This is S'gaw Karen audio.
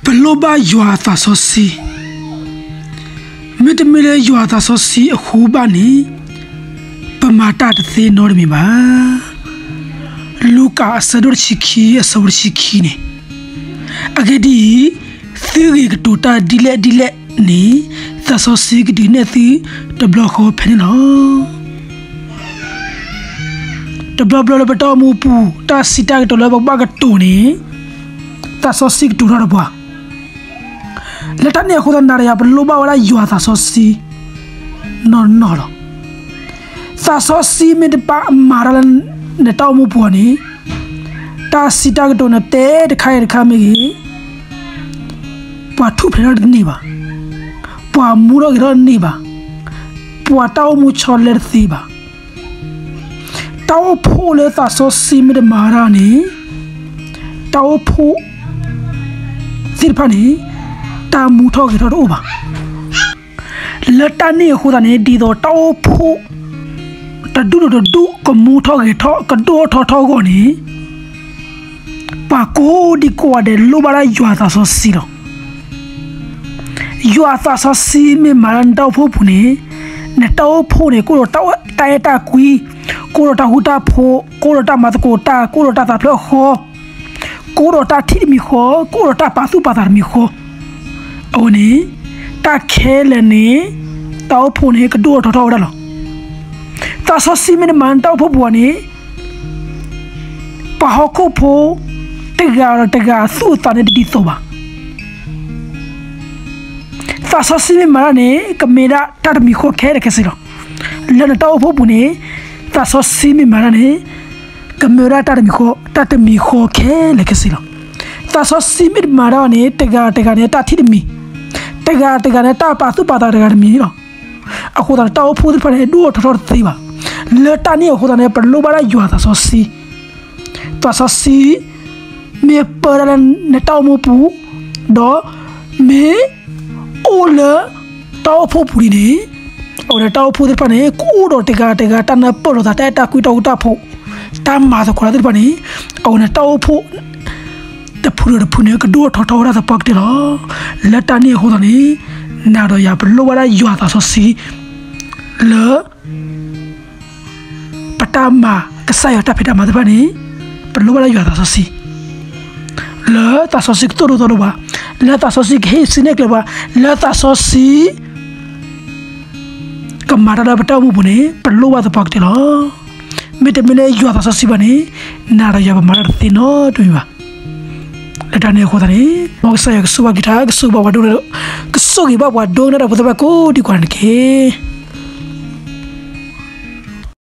ပလိၣ်ဘၣ်ယွၤအသးစီဆှံ, မ့တမ့ၢ်လၢယွၤအသးစီဆှံအဃိဘၣ်န့ၣ်, ပမၤတၢ်တသ့နီတမံၤဘၣ်. လူၤကၣ်အဆၢဒိၣ်တဆံခံ အဆၢဖိတဆံခံန့ၣ်, အဂ့ၢ်ဒ်အံၤ, သုဂ့ၤကတိၤတၢ်ဒ်လဲၣ်ဒ်လဲၣ်န့ၣ်, သးစီဆှံကဒုးနဲၣ်သုတဘျီဃီဖဲန့ၣ်လီၤ. တဘျီဘျီလၢပတၢ်အိၣ်မူပူၤ တၢ်စံးတၢ်ကတိၤလၢပကဘၣ်ကတိၤန့ၣ်, သးစီဆှံကတိၤထီၣ်ဒီးပှၤ. လၢတၢ်န့ၣ်အဃိသတး နၤဒီးယၤပလိၣ်ဘၣ်ဝဲဒၣ်ယွၤသးစီဆှံ နီၢ်နီၢ်လီၤ. သးစီဆှံမ့ၢ်တဘၣ်မၤတၢ်လၢ နတၢ်အိၣ်မူပူၤန့ၣ်, တၢ်စံးတၢ်ကတိၤနတဲတခါအံၤတခါမ့ၢ်ဂ့ၤ, ပှၤထူၣ်ဖျဲးထီၣ်တန့ၢ်ဘၣ်, ပှၤမူထီၣ်ဂဲၤထီၣ်တန့ၢ်ဘၣ်, ပှၤတၢ်အိၣ်မူဆီလဲတသ့ဘၣ်. တၢ်အိၣ်ဖှိၣ်လၢသးစီဆှံမ့ၢ်တမၤတၢ်န့ၣ်, တၢ်အိၣ်ဖှိၣ်သ့ၣ်တဖၣ်န့ၣ်, တၢ်မူထီၣ်ဂဲၤထီၣ်တအိၣ်ဘၣ်. လၢတၢ်န့ၣ်အဃိသတးန့ၣ် ဒ်သိးတၢ်အိၣ်ဖှိၣ်တဒူၣ်ဒီးတဒူၣ် ကမူထီၣ်ဂဲၤထီၣ် ကဒိၣ်ထီၣ်ထီထီၣ်အဂီၢ်န့ၣ်, ပှၤကိးဒံကိးဂၤဒဲးလိၣ်ဘၣ်ဒၣ်ယွၤသးစီဆှံလီၤ. ယွၤသးစီဆှံမ့ၢ်မၤလၢနတၢ်အိၣ်ဖှိၣ်ပူၤန့ၣ်, နတၢ်အိၣ်ဖှိၣ်န့ၣ် ကအိၣ်ဒီးတၢ်အဲၣ်တၢ်ကွံ, ကအိၣ်ဒီးတၢ်ဃူတၢ်ဖိး, ကအိၣ်ဒီးတၢ်မၤသကိးတၢ်, ကအိၣ်ဒီးတၢ်သးဖျၢၣ်ဃီ, ကအိၣ်ဒီးတၢ်ထံၣ်တမံၤဃီ, ကအိၣ်ဒီးတၢ်ပာ်သူၣ်ပာ်သးတမံၤဃီ, အဝဲန့ၣ်, တၢ်ခဲလၢာ်န့ၣ်, တၢ်အိၣ်ဖှိၣ်န့ၣ် ကဒိၣ်ထီၣ်ထီထီၣ်ဝဲဒၣ်လီၤ. သးစီဆှံမ့ၢ်တမၤလၢနတၢ်အိၣ်ဖှိၣ်ပူၤန့ၣ်, ပှၤဟီၣ်ခိၣ်ဖိတဂၤဒီးတဂၤသူၣ်အသးန့ၣ်တဒ်သိးဘၣ်. သးစီဆှံမ့ၢ်မၤတၢ်န့ၣ် ကမ့ၢ်ဒၣ်တၢ်တမံၤဃီခဲလၢာ်ခဲဆ့လီၤ. လၢနတၢ်အိၣ်ဖှိၣ်ပူၤန့ၣ်, သးစီဆှံမ့ၢ်မၤတၢ်န့ၣ်, ကမ့ၢ်ဝဲဒၣ်တၢ်တမံၤဃီ, တၢ်တမံၤဃီခဲလၢာ်ခဲဆ့လီၤ. သးစီဆှံမ့ၢ်တမၤတၢ်န့ၣ် တဂၤတဂၤန့ၣ်တၢ်ထံၣ်တမံၤ, တဂၤတဂၤန့ၣ်တၢ်ပာ်သူၣ်ပာ်သးတဂၤတမံၤန့ၣ်လီၤ. အဃိသတးန့ၣ် တၢ်အိၣ်ဖှိၣ်သ့ၣ်တဖၣ်န့ၣ် ဒိၣ်ထီၣ်ထီထီၣ်တသ့ဘၣ်. လၢတၢ်န့ၣ်အဃိသတးန့ၣ် ပလိၣ်ဘၣ်ဒၣ်ယွၤသးစီဆှံ သးစီဆှံ မ့ၢ်ပၢတၢ်လၢနတၢ်အိၣ်မူပူၤ, ဒီးမ့ၢ်အိၣ်လၢတၢ်အိၣ်ဖှိၣ်ပူၤဒ်န့ၣ်, အဝဲန့ၣ်တၢ်အိၣ်ဖှိၣ်သ့ၣ်တဖၣ်န့ၣ် ကအိၣ်ဒီးတဂၤတဂၤ တၢ်နၢ်ပၢၢ်လိာ်သး တၢ်အဲၣ်တၢ်ကွံ တၢ်ဃူတၢ်ဖိး, တၢ်မၤသကိးတၢ်သ့ၣ်တဖၣ်န့ၣ်, အဝဲန့ၣ်တၢ်အိၣ်ဖှိၣ်တဖုဒီးတဖုန့ၣ် ကဒိၣ်ထီၣ်ထီထီၣ်ဝဲဒၣ်သပှၢ်ကတၢၢ်လီၤ. လၢတၢ်န့ၣ်အဃိသတးန့ၣ်, နၤဒီးယၤပလိၣ်ဘၣ်ဒၣ်ယွၤသးစီဆှံ လၢ ပတၢ်မၤကစၢ်ယွၤတၢ်ဖံးတၢ်မၤသ့ၣ်တဖၣ်န့ၣ်, ပလိၣ်ဘၣ်ဒၣ်ယွၤသးစီဆှံ, လၢသးစီဆှံကသိၣ်လိသီလိပှၤ, လၢသးစီဆှံကဟ့ၣ်ဆူၣ်နဲၣ်ကျဲပှၤ, လၢသးစီဆှံ ကမၤတၢ်လၢပတၢ်အိၣ်မူပူၤန့ၣ် ပလိၣ်ဘၣ်သပှၢ်ကတၢၢ်လီၤ. မ့တမ့ၢ်လၢယွၤသးစီဆှံဘၣ်န့ၣ်, နၤဒီးယၤပမၤတၢ်တသ့နီတမံၤဘၣ်. လၢတၢ်န့ၣ်အဃိသတးန့ၣ်, မ်ကစၢ်ယွၤကဆိၣ်ဂ့ၤက့ၤတၢ်, ကဆိၣ်ဂ့ၤဘၣ်ပှၤဒိကနၣ်, ကဆိၣ်ဂ့ၤဘၣ်ပှၤဒိကနၣ်တၢ်ဖိသ့ၣ်တဖၣ်ကိးဒံကိးဂၤန့ၣ်တက့ၢ်.